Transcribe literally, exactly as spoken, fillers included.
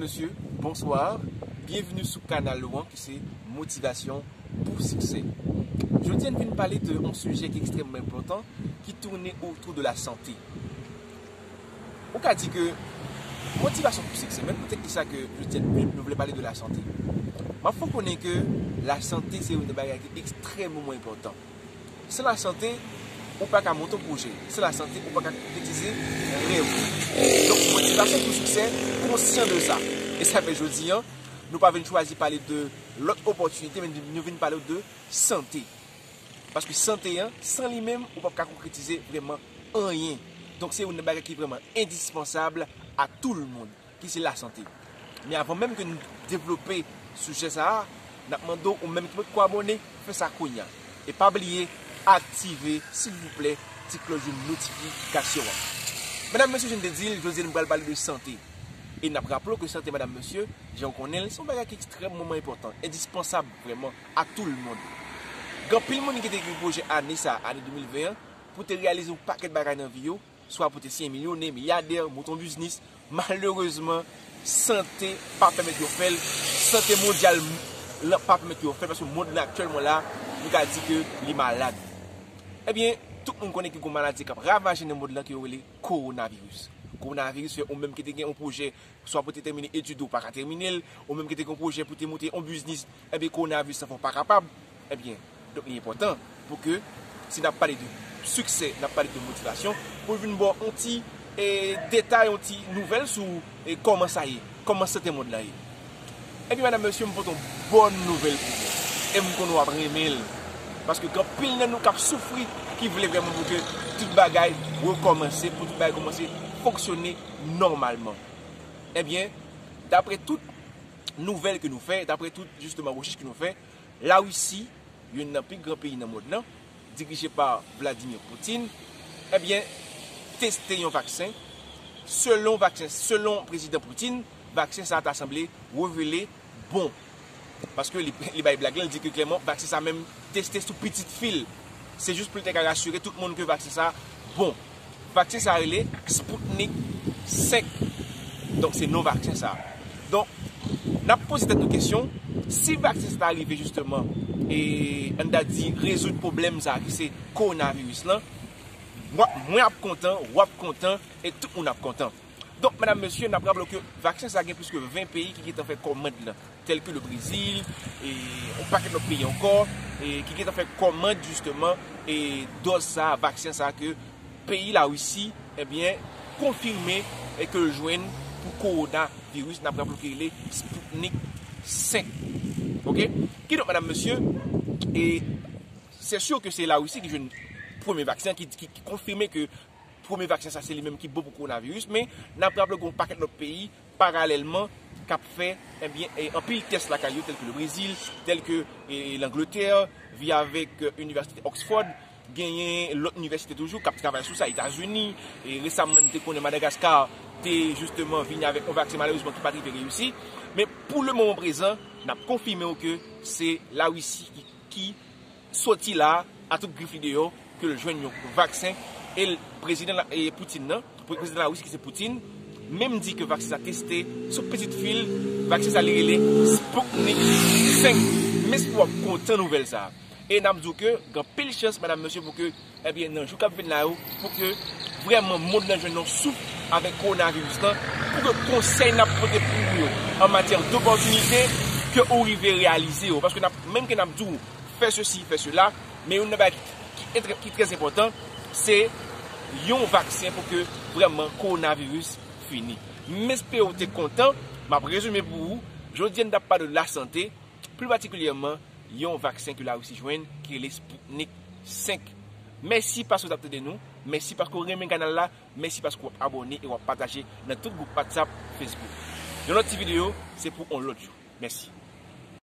Mesye, bonswa. Byenveni sou kanal ou an ki se Motivasyon pou Siksè. Jodi a, n vin pale de yon sijè ki ekstrèmman enpòtan, ki tounen otou de lasante. Ou ka di ke motivasyon pou siksè, men poutèt ki sa ke jodi a nou vle pale de lasante? M ap fè w konnen ke lasante se youn nan bagay ki ekstrèmman enpòtan. San lasante, ou pa ka monte yon pwojè. San lasante, ou pa ka konkretize rèv ou. Donk, motivasyon pou siksè, konsyan de sa. E sa fè jodi a, nou pa vin chwazi pale de lòt opòtinite, men nou vin pale de sante. Paske sante a, san li menm, ou p ap ka konkretize vrèman anyen. Donk, se youn nan bagay ki vrèman endispansab a tout le monde, ki se lasante. Men avan menm ke nou devlope sijè sa a, n ap mande w, ou menm ki potko abòne, fè sa kounye a. E pa bliye aktive, silvouplè, ti klòch de notifikasyon an. Medam, mesye, jan m te di l, jodi a nou pral pale de sante. E n ap raple w ke sante, medam, mesye, jan w konnen l, se yon bagay ki ekstrèmman enpòtan, endispansab vrèman a tout le monde. Gen anpil moun ki te gen pwojè ane sa a, ane de mil ven an, pou te reyalize yon pakèt bagay nan vi yo, swa pou te siyen milyonè, milyadè, monte yon biznis. Malerezman, sante pa pèmèt yo fè l, sante mondyal lan pa pèmèt yo fè l, paske mond lan aktyèlman la, nou ka di ke li malad. Ebyen, tout moun konnen ke gen yon maladi k ap ravaje nan mond lan ke yo rele kowonaviris. Kowonaviris fè ou menm ki te gen yon pwojè, swa pou te tèmine etid ou pa ka tèmine l, ou menm ki te gen yon pwojè pou te monte yon biznis, ebyen, kowonaviris lan fè w pa kapab. Ebyen, donk li enpòtan pou ke, si n ap pale de siksè, n ap pale de motivasyon, pou vin ba w yon ti, e, detay, yon ti nouvèl sou, e, kòman sa ye, kòman sante mond lan ye. Ebyen, medam, mesye, m pote yon bòn nouvèl pou nou. E m konnen w ap renmen l. Paske gen anpil nan nou k ap soufri, ki vle vrèman pou ke tout bagay rekòmanse, pou tout bagay kòmanse fonksyone nòmalman. Ebyen, daprè tout nouvèl ke nou fè, daprè tout, jisteman, rechèch ke nou fè, Larisi, youn nan pi gran peyi nan mond lan, dirije pa Vladimir Putin, ebyen, teste yon vaksen. Selon vaksen, selon prezidan Putin, vaksen sa a ta sanble revele bon. Paske li, li bay blag lan, li di ke klèman, vaksen sa menm teste sou pitit fi l. Se jis pou l te ka rasire tout moun ke vaksen sa bon. Vaksen sa rele Sputnik senk. Donk, se non vaksen sa. Donk, n ap poze tèt nou kesyon, si vaksen sa ta rive jisteman, e, ann ta di, rezoud pwoblèm sa ki se kowonaviris lan, mwen, mwen ap kontan, w ap kontan, e tout moun ap kontan. Donk, medam, mesye, n ap raple w ke vaksen sa gen plis ke ven peyi ki gentan fè kòmand lan, tèl ke le Brezil, e yon pakèt lòt peyi ankò, e ki gentan fè kòmand, jisteman, e dòz sa, vaksen sa ke peyi Larisi, ebyen, konfime e ke l jwenn pou kowonaviris, n ap raple w ki rele Sputnik senk. Oke? Kidonk, medam, mesye, e se si ke se Larisi ki jwenn premye vaksen, ki, ki, ki konfime ke premye vaksen sa se li menm ki bon pou kowonaviris, men n ap raple gen yon pakèt lòt peyi paralèlman k ap fè, ebyen, e, anpil tès lakay yo, tèl ke le Brezil, tèl ke, e, Langletè, via avèk, e, Inivèsite Oxford, genyen lòt inivèsite toujou k ap travay sou sa, Etazini, e resaman n te konnen Madagaskar te jisteman vini avèk yon vaksen, malerezman ki pa t rive reyisi. Men pou le moman prezan, n ap konfime w ke se Larisi ki, ki soti la a tout grif li deyò, ke l jwenn yon vaksen, e l, prezidan la, e Putin nan, pre-, prezidan Larisi ki se Putin, menm di ke vaksen sa teste sou pitit fi l, vaksen sa li rele Sputnik senk. M espere w ap kontan nouvèl sa a. E n ap di w ke gen anpil chans, medam, mesye, pou ke, ebyen, nan jou k ap vin la yo, pou ke vrèman mond lan jwenn yon souf avèk kowonaviris lan, pou ke konsèy n ap pote pou ou yo an matyè dopòtinite, ke ou rive reyalize yo. Paske n ap, menm ke n ap di w, fè sesi, fè sela, men youn nan bagay ki, ki, ki trè enpòtan, se yon vaksen pou ke vrèman kowonaviris fini. M espere w te kontan, m ap rezime pou ou, jodi a n t ap pale de lasante, pli patikilyèman yon vaksen ke Larisi jwenn ki rele Sputnik senk. Mèsi paske w t ap tande nou, mèsi paske w renmen kanal la, mèsi paske w ap abòne e w ap pataje nan tout gwoup WhatsApp, Facebook. Yon lòt ti videyo, se pou yon lòt jou. Mèsi.